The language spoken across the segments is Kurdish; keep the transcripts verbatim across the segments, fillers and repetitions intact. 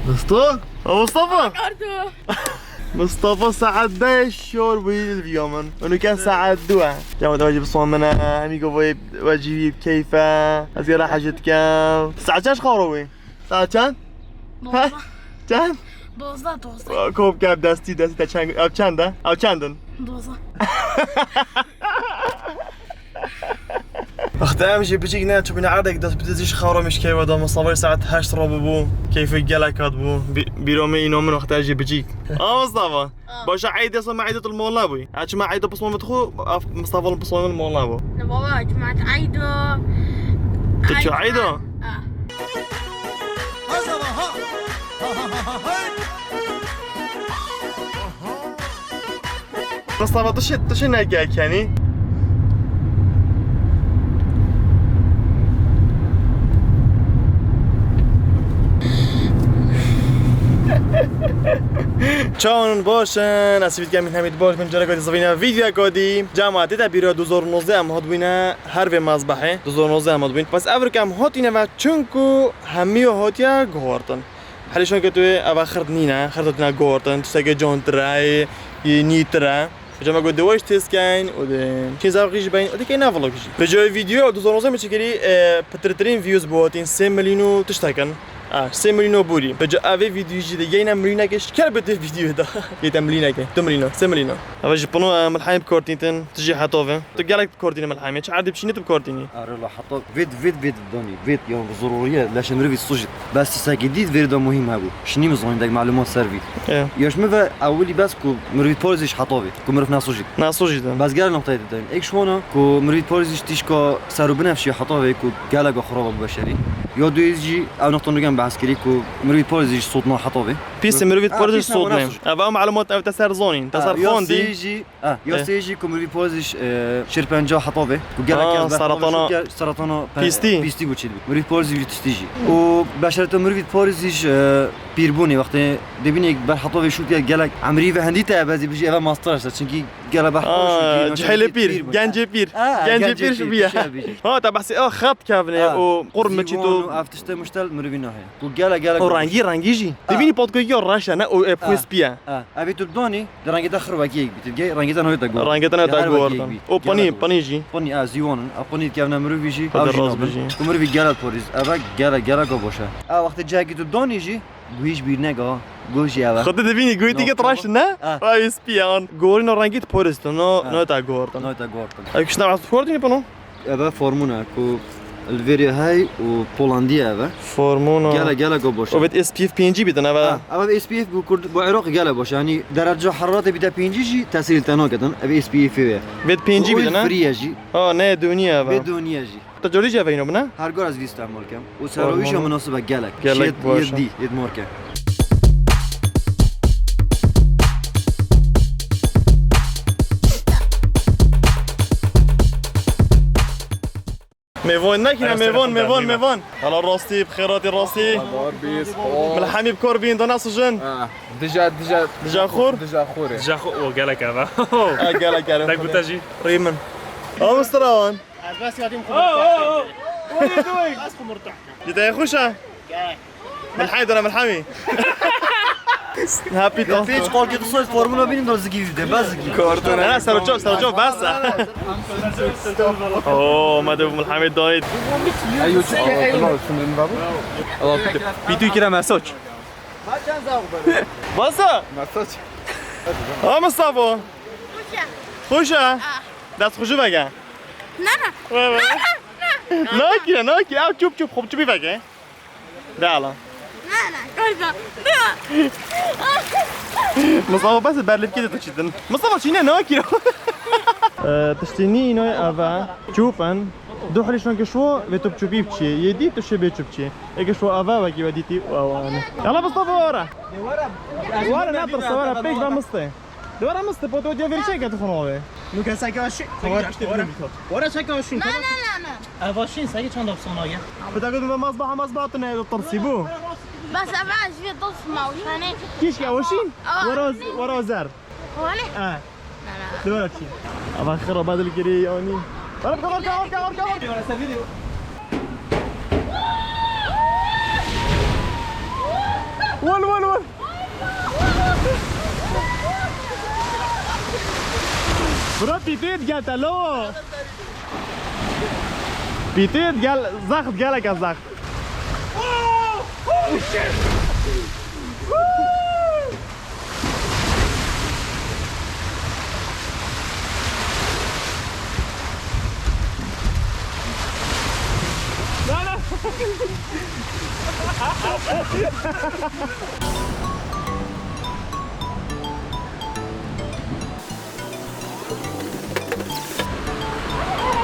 Mustafa? Ha, Mustafa? Ardo. Mustafa saet deh şor bûyî li viya min. Û nûke saet du e. Ya, wê wecî bisomine, hemî ku wê wecî wî bi keyf e. Ez gera hecî dikim. Saet çend xawro wî? Saet çend? Dozda. Çend? Dozda, dozda. Kop ke destî, destî te çend, ev çend e? Ev çend in? Dozda. Wexta em jî biçîk ne, çûbûne erdek dest bi dizî ji xew re mişkê we da Mustafayê saet heşt re bûbû. Keyfê gelek hat bû. Bî-, bîro me îno min wexta jî biçîk. A Mustafa. Ah. Başa Eydê so me Eydê tu li mol nebûyî. Ha, çima Eydê pismamê tu xwe, af, Mustafa li pismamê li mol nebû. Ne baba, çima Eydê. Tu çi Eydê? Ah. Mustafa, tu şi, tu şi neke kenî. Çawan baş in, ez hîvî dikim hemî baş bin, careka dî zivîne vîdyoyeka dî. Cemaetê te bîra du hezar û nozdeh em hatbûyne her vê mezbehê. Du hezar û nozdeh em hatbûyn. Bes ev rok em hatîne ve çunku hemî hatiye guhartin. Herî şonke tu eva xirt nîne, xirt tune guhartin, tiştekê cantir e, yê nîtir e. Ca me got di wê jî test keyn û di çîn zevqî jî beyn û di keyne vlog jî. Bi cayê vîdyoya du hezar û nozdeh me çêkirî, e, pitirtirîn views bi hatin sê milyon û tiştekin. A, sê milyon û bûrî. Bi ca evê vîdyoyê jî de yeyne milyonekê şiker bi tê vîdyoyê de. Yeyte milyonekê, du milyon, sê milyon. Eva ji pino, e, milhemê bi kar tînin, tu jî heta ve. Tu gelek bi kar tînî milhemê. Çi erdî biçînî tu bi kar tînî? Arê la heta vêt, vêt, vêt danî, vêt, yan bi zororiye, leşê mirivî sujît. Bes tiştekî dît vêrê de muhîm hebû. Şinî min zanîn dek malûmat ser vî. Ya. Ya ji min ve ewilî bes ku mirivî parêzî ji heta vê, ku miriv nesûjît. Nesûjît. Bes gelek noqteyê didayîn. Êk ji wana ku mirivî parêzî ji tîşka ser û binevşî heta vê ku gelek xirab bû beşerî. Ya duyê jî ew noqta nûken behs kirî ku mirivî parêzî ji sotna heta vê. Pîsê mirivî parêzî ji sotna. Ev ew malûmat ev te ser zanîn, te ser xwendî. Ya sê jî Ah, ya sê jî ku mirivî parêzî ji, e, şêrpenca heta vê. Ku gelek kes seratana, seratana pîstî. Pîstî bû çêdibî. Mirivî parêzî jî tiştî jî. Û beşereta mirivî parêzî ji, e, pîrbûnê wextê dibînê ber heta vê şût ya gelek emrî ve hindî te bezî bijî eva mastar işte. Çünkü gelek ber heta vê şût cihêlê pîr, gencê pîr. Gencê pîr şû biye. Ha, te behsê a xet kevnê û qurm çî tu. Ev tiştê muştel mirivî nahê. Ku gelek gelek. O rengî, rengî jî. Dibînî potkoyî reş e ne o e pûs piye. Evî tu donî. Di rengê te xir wekî yek bî. Tu gê rengê te nayê te guhar. Rengê te nayê te guhar. O panî, panî jî. Panî a zîwan in. A panî dikevne mirivî jî. Ew jî nabin. Ku mirivî gelek porîz. Eve gelek gelek a boş e. A wextê cihekî tu donî jî. Guhî ji bîr nega. Guh jî eve. Xwedê dibînî guhî tî get reş ne? Ev spî ye an. Gorîna rengî tu porîz tu no, no te guhartin. Nayê te guhartin. Ev kişna ez tu guhartînî pano? Eve formûn e ku li vêrê hey û Polandî ye eve. Formûn e. Gele, gele go boş e. O vêt S P F pêncî bîtin eve. Ha, eve S P F bu Kurd, bu Iraq gele boş. Yani derece hararetê bîte pêncî jî tesîr te naketin. Eve S P F ye. Vêt pêncî bîtin ha? Free ye jî. Ha, ne dûnî eve. Vê dûnî ye jî. Te carî jî eve îno bine? Her gar ez vî îstemal kem. Û serowîşa minasib e gelek. Gelek baş e. Yê dî, yê dî marke. Mêvan nekine, mêvan, mêvan, mêvan. Hala rastî, bi xêratî rastî. Milhemî bi kor bîn, dana sujin. Dija, dija. Dija xur? Dija xur e. Dija xur, o gelek eve. Ha, gelek eve. Tek bûte jî. Rî min. Amstrawan. Ez bes yadim xwe. What are you doing? Ez xwe murtah. Dide xweş e? Milhemî dana milhemî. Happy to. Pênc qalkê tu soyt formula bînin da zigî de, bes zigî. Kartona. Ha, serço, serço, bes. Oo, ma de milhemî dayt. Ayo, çi? Pîtû kira mesaj. Basa. Mesaj. Ha, Mustafa. Xweş e. Xweş e. Dest xweş veke. Na, na. We, we. Nakire, nakire. Ew çup çup, xop çupî veke. De ala. Na, na, kurda. Mustafa bes berlivkê de tu çitin. Mustafa çîne nakire. Ee, tiştî nî înoy eve. Çûp in. Du hilî şonkê şo vê tu çupî biçî. Yê dî tu şê bê çupçî. Eke şo eve wekî we dîtî û ew anî. Yala Mustafa were. Were ne tirse, were pêk ve mistê. Di were mistê, pot odiya vêrî çek tu xwe navê. Nûke seke aşî. Were çek aşî. Na, na, na, na. Ev aşîn seke çend afsana ye. Pita gotin ve mazbaha mazbaha tu ne tirsî bû. Bes eve ez vê dost mawî. Kîşke aşîn? Were, were zer. Wale? E. Duvara çi? Ama xira badil kiri yani. Arka, arka, arka, arka, arka. Video. Wol, wol, wol. Bro, pîtê digel te lo. Pîtê digel, zext, geleke zext.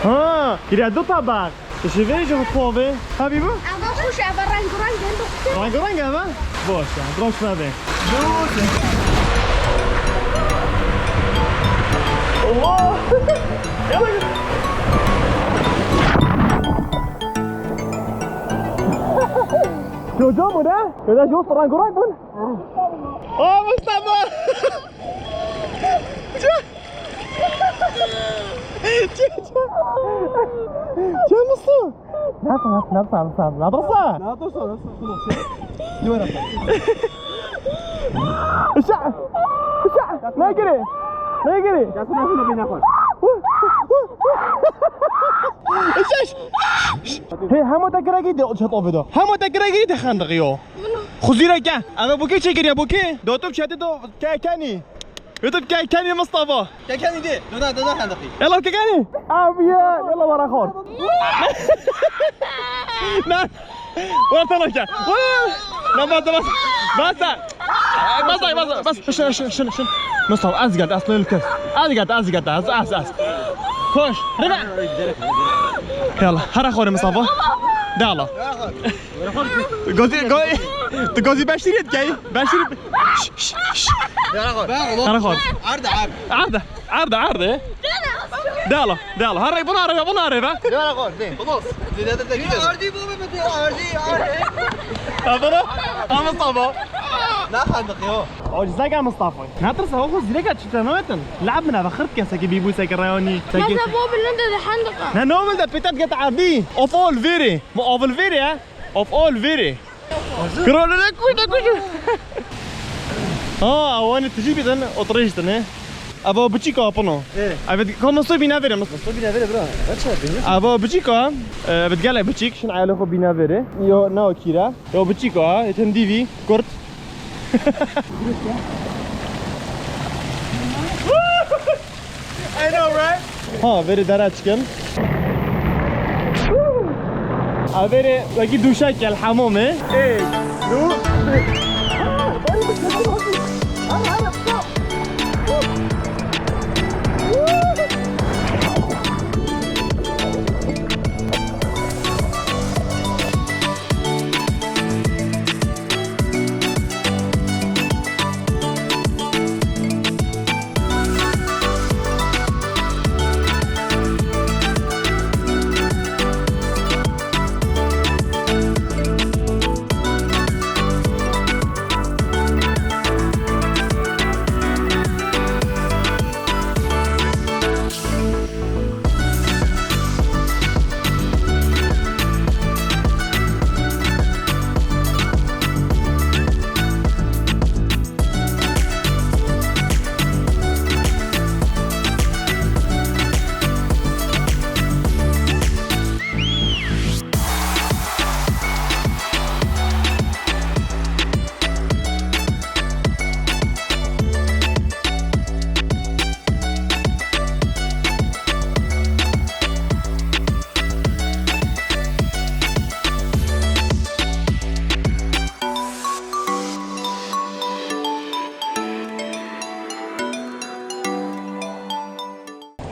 Ha, kiriya du tabak. Ji vê jî xwe povê. Hebî bu? Eva xweş e, eva reng reng e. Reng reng e, eva? Boş e, roj me bê. Allah! Çocuğum bu ne? Çocuğa şu reng reng bun. Aa, Mustafa! Çe, çe, çe. Çe Mustafa! Nasıl, nasıl, nasıl, nasıl, nasıl? Nasıl? Nasıl? Nasıl? Işa! Işa! Ne giri? Ne giri? Işa! Hey, hemo te kira gî de çat ovido. Hemo te kira gî de xandiqiyo. Xuzîre ke. Eve bu ke çekiriye bu ke. Dotum çete do ke kenî. Youtube ke kenî Mustafa. Ke kenî de. Dona, dona xandiqî. Yalla ke kenî. Abiye, yalla wara xor. Na. Wara tana ke. Na, bas, bas. Bas. Bas, bas, bas. Şunu, şunu, şunu, şunu. Mustafa, az geldi, aslında ülke. Az geldi, az geldi, az, az, az. Koş. Rıba. Yalla, hara xor Mustafa. De Allah. Gozî, go-, tu gozî beşirî dikey. Beşirî. Şş, şş, şş. Yara xor. Yara xor. Arda, arda. Arda, arda, arda. De ala, de ala. Hara, bunu araya, bunu araya be. Yara xor, de. Xelas. Zêde de gidelim. Ardi bu mu diyor? Ardi, ardi. Ha, bunu. Ha, Mustafa. Ne xandiq yo? Acizek ha Mustafa. Ne tırsa, o xo zîrek ha çiftlememetin. Lab min eve xırt ke seki bîbû seki reyonî. Seki. Mesela bu bilinde de xandiq ha. Ne, ne bilinde, pêta diket erdî. Of all veri. Mu avil veri ha. Of all veri. Kralına kuş da kuş. Ha, awanî tijî bîtin, otirîştin, he. Ava biçîka apino. E. Ava di-, ka Mustafa bîna vere, Mustafa. Mustafa bîna vere, bira. Kaç var, bilmiyorum. Ava biçîka, e, ava gelek biçîk, şin ayalê xo bîna vere. Yo, na o kîra. Yo biçîka, yetin dîvî, kurt. I know, right? Ha, verê dere çikin. Ha, verê wekî duşek gel hemomê. Ê, du,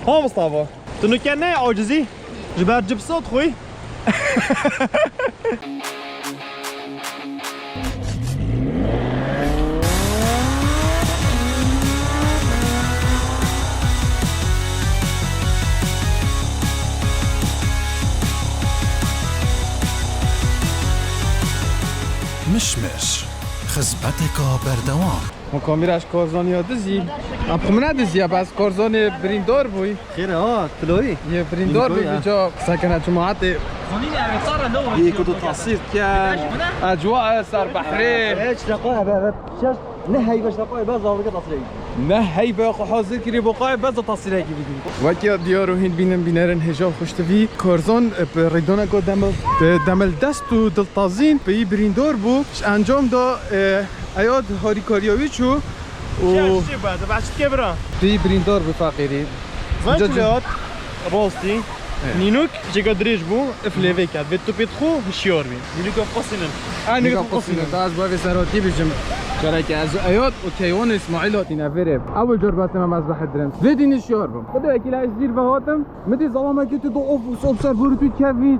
Ha Mustafa, tu nuke ne acizî? Ji ber cipsa dixwî? Mişmiş, xizmeteka berdewam. Hûn kamîra ji Korzanî ya dizî. Em xwe min nediziya, bes Korzanê birîndar bûyî. Xêr e, ha, tiloyî. Yê birîndar bûyî, ha. Vîca qise kene cemaetê. Yê ku tu tasîr diken. Ecwa e ser behrê. Hiç deqa ebe, ebe. Şeş, ne heybe ji deqa ebe, zarlike tasîrek. Ne heybe xwe hazir kirî bo qayê, bes de tasîrekî bidî. Wekî diyar û hîn bînin bînerin hêja û xweştivî. Korzan, e, bi rêdaneka demil, e, demildest û diltazîn bi yî birîndar bû. Ji encam de, e, Eyad harîkariya wî çû û Şef, şef, bas, bas, çi dike bira? Pî birîndar bi feqîrî. Zan Ca- çi hat? Rastî. Evet. Nînûk, cêka dirêj bû, iflê vê ket. Vê tu pê dixû, hişyar bî. Nînûka qasînin. Ha, nînûka qasînin. Da ez bi vê serhatî bijim. Careke ez û Eyad û Keywan û Îsmaîl hatîne vêrê. Ewil car bes me mezbehê dirin. Vê dîn hişyar bim. Xwedê wekîl ez jîr ve hatim. Min dî zalamekî tu do of, of ser borî tu kevî.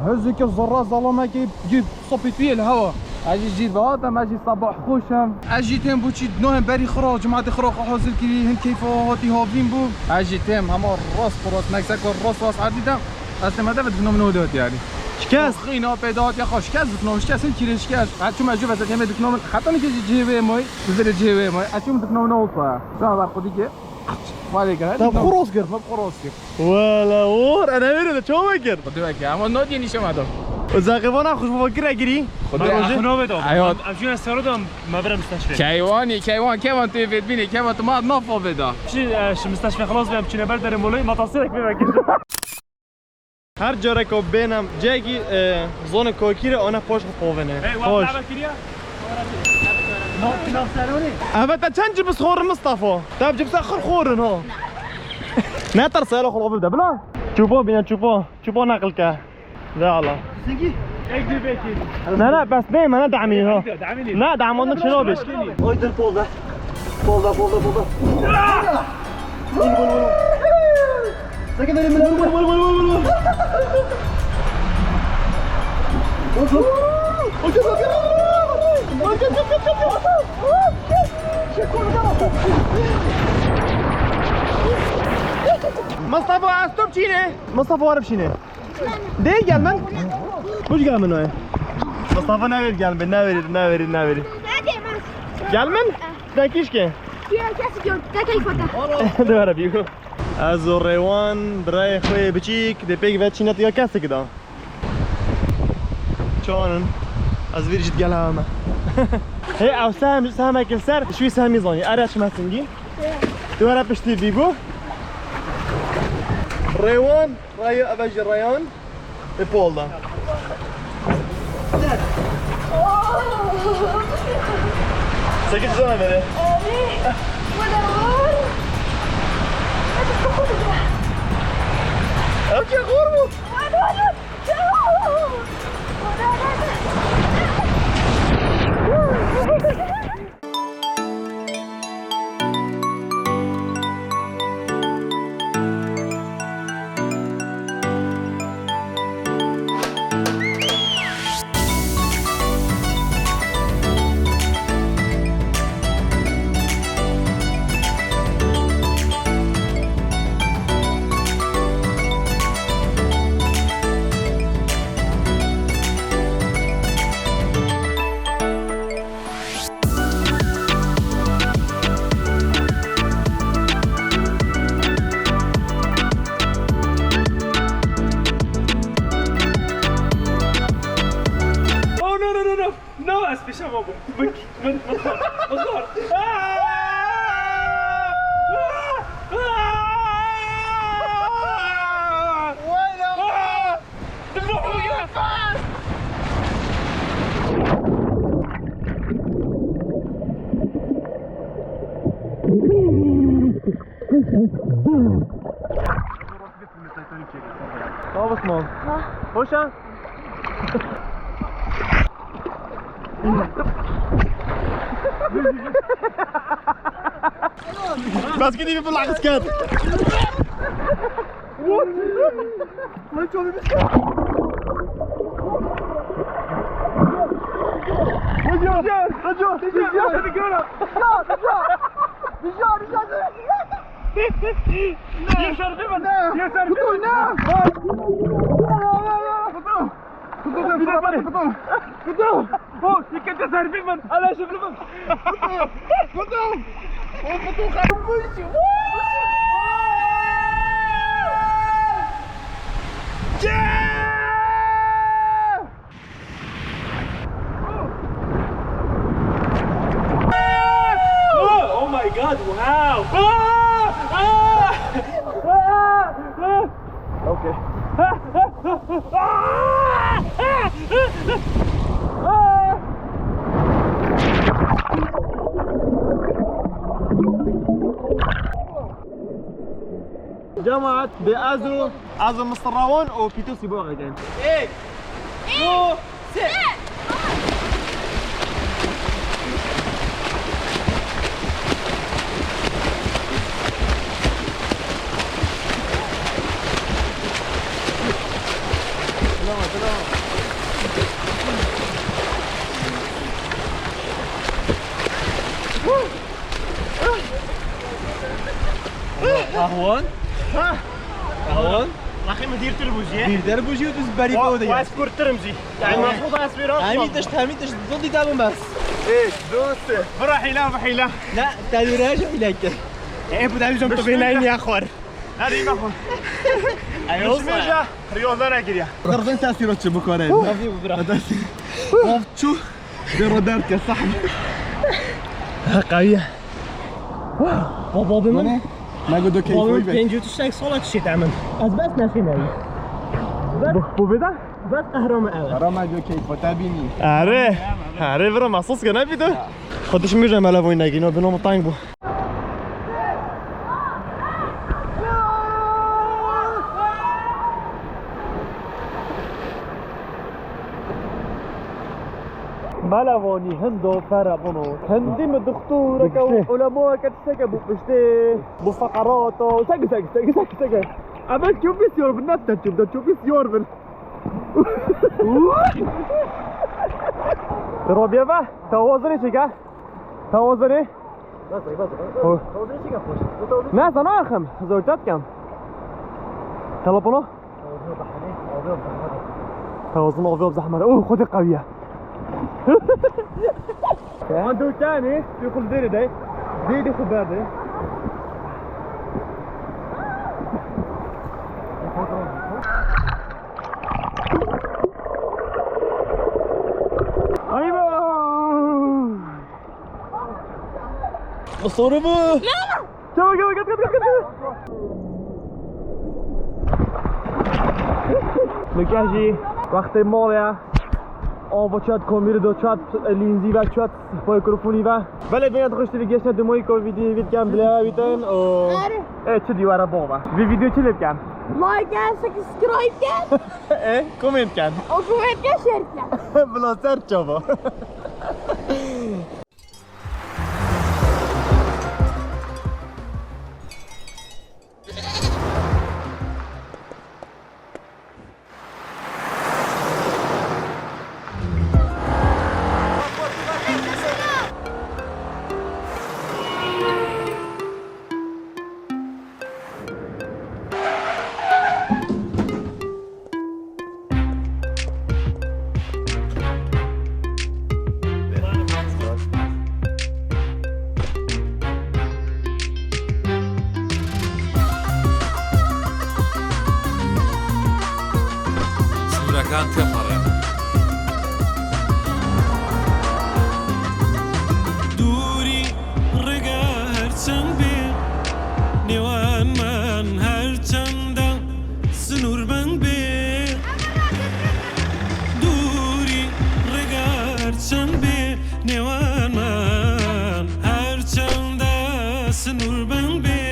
Hezike zerra zalamekî gî Sopî tu yê li hewa. Ez jî jîr ve hatim, ez jî sebah xweş im. Ez jî têm bo çî nohem berî xira, cimatê xira xwe hazir kirî, hin keyfa hatî havîn bû. Ez jî têm hema rast bi rast, mekseka rast rast erdî dem. Ez têm hede ve dikno min olê hatî erdî. Şikest? Xîna pê de hatiye xwe şikest dikno, şikest hin kirê şikest. Ez çûme jû ve se têmê dikno min, heta nike jî cihê wê moy, dizirê cihê wê moy. Ez çûm dikno min olsa. Sana ber xwedî ke. Vay be, te xwe rast kir, te xwe rast kir. Wele or, e, newêre de çawa kir? Xwedê weke, ama nodiyê nîşe me do. O zaqê vana xweş bava kir egirî. Xwedê Xwedê weke. Xwedê weke. Ayot. Em, em jû ne sero de em, me bire mistashfê. Keywanî, keywan, kevan tu vêt bînî, kevan tu ma nafa vêda. Şi, e, şi mistashfê xelas be, em çûne ber derê molê, ma tasirek pê vekir. Her careka bênem cegî, e, zonê kokî re ane paş xwe povêne. Hey, wa Paş. Dava kiriya? Eve te çend cibis xor in, Mistefa? Te cibisa xir xor in, ha? Ne terse, hele xwe bide, bila. Çupa bîne, çupa. Çupa neqil ke. De Allah. Zengî. Ek bir belki. Ne, ne, bes ne, me ne damî, ha. Damî ne? Ne, damon ne çino bî. Oy, dil polda. Polda, polda, polda. Vur, vur, vur. Sakın verin, vur, vur, vur, vur, vur. Vur, vur. Hocam, hocam. Hocam, hocam, hocam. Mustafa, stop çîne. Mustafa, warif çîne. Dê gel min. Kuş gel min oy. Mustafa ne ver gel min, ne verir, ne verir, ne verir. Gel min. Sen kişke. Diğer kesi gör, ne keyif ata. De ver abi. Ez û Rêwan, birayê xwe yê biçîk, dê pêk ve çînet ya kesek da. Çanin. Ez vîr jî digel heme. Hey, ew sehm, sehmek li ser, şwî sehmî zanî. Ere çime singî. Tu were piştî bî bû. Rêwan, raya, eve jî Rêyan. E, polda. Sekiz tane vere. Ev ki xor bû. Oh, no, no, no, no. No, ez pêşa me bûm. Min, min, min xwar. Min xwar. Ah! Ah! Ah! Ah! Sağ olasın oğlum. Hoşça. Bas gideyim bir lakız kağıt. Yaşar, değil mi? Yaşar. Kutu, ne? Kutu, kutu, kutu, kutu. Kutu. Oh, şirkete serfî min. Ana şifre min. Kutu. O kutu kalmış. Oh, oh my God, wow! Ah! Ah! Ah! Ah! Okay. Cemaat, bi ez û, ez û Misir Rawon û Pîtûsî bo xekin. Ê! Du, sê! Qahwan? Ha? Qahwan? Laqî min dîrtir bû jî. Dîrtir bû jî û tu berî Wa-, bode wa yê. Ez kurtir im jî. Yani, Wa-, Mesûd ez wê rast Hemî tişt, hemî tişt zû dî dabin bes. Ê, dost. Bira hîla bi hîla. Ne, te dûre ji hîleke. Ê, bu da bizim tu bê neyni ya xwar. Hadi, iyi bakın. Ay, olsa. Düşünmeyince riyozlar giriyor. Kırgın tesir açı bu kadar. Tabii bu bira. Hadi. Of, çu. Zero derke, sahne. Ha, qawiye. Baba, babê min, Bana, me got, okay, babê min koy be. Pêncî û du sala tiştê te min. Ez bes nexîm ew. Bes, Bu, bu bêda? Bes qehra min ew e. Rama got, okay, fotabini. Are, are, bira, mahsus ke ne bî tu? Xwe dişmîr de mele voy negîno, bino min teng bû. Melevanî hindo fere bûno. Hindî mi dixtûreke û ulemaweke tişteke bû piştê. Bû feqerato. Seke, seke, seke, seke, seke. Ev çû pîs yor bin, ne te çû, te çû pîs yor bin. Robiye ve, te wazinê çêke. Te wazinê. Bazı, bazı, bazı. Ho. Bazı ne şey yapmış? Bu da Ne zana axim, zor tat kam. Telefonu. Bazı bahane, bazı bahane. Tawazın avı zahmet. Oh, xwedê qawiye. Wan dewtane, tu xul dere de. Dê de xu berde. Ayva! Sorry bu. Çabuk, çabuk, kaç, kaç, kaç, kaç. Nikah jî wextê mal ya. Ava çat komîri do çat lînzî ve çat mikrofonî ve. Belê bêne dixuştî vî geşne dumoyî ko vîdyoyê vî dikem bilêve bîtin û Are. E, çi dîwara bova. Vî vîdyo çi lê bikem? Like, subscribe ken. E, comment ken. Û comment ken, share ken. Bila ser çava. Sînoreke teperê. Dûrî ڕێگا هەرچەند بێ، نێوانمان هەرچەندە سنووربەند بێ. دووری ڕێگا هەرچەند بێ، نێوانمان هەرچەندە سنووربەند بێ،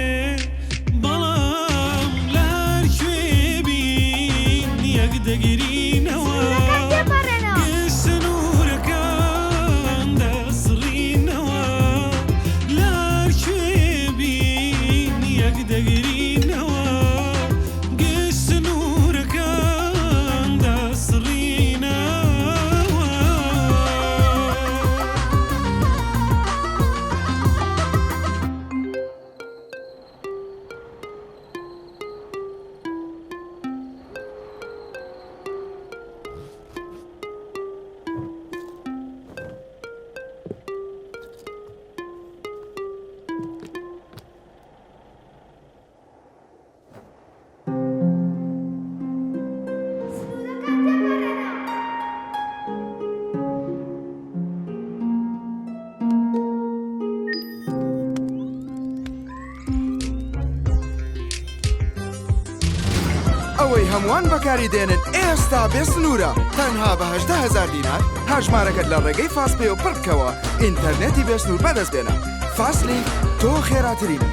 بەڵام لە هەر کوێ بین یەک دەگرینەوە. سنوورەکان تێپەڕێنەوە. گشت سنوورەکان دەسڕینەوە، لە هەر کوێ بین یەک دەگرینەوە. گشت سنوورەکان دەسڕینەوە. ئەوەی هەمووان بەکاری دێنن ئێستا بێ سنوورە، تەنها بە هەژدە هەزار دینار هەژمارەکەت لە ڕێگەی فاست پێ و پڕ بکەوە، ئینتەرنێتی بێ سنوور بەدەست بێنە. فاست لینک، تۆ خێراترین.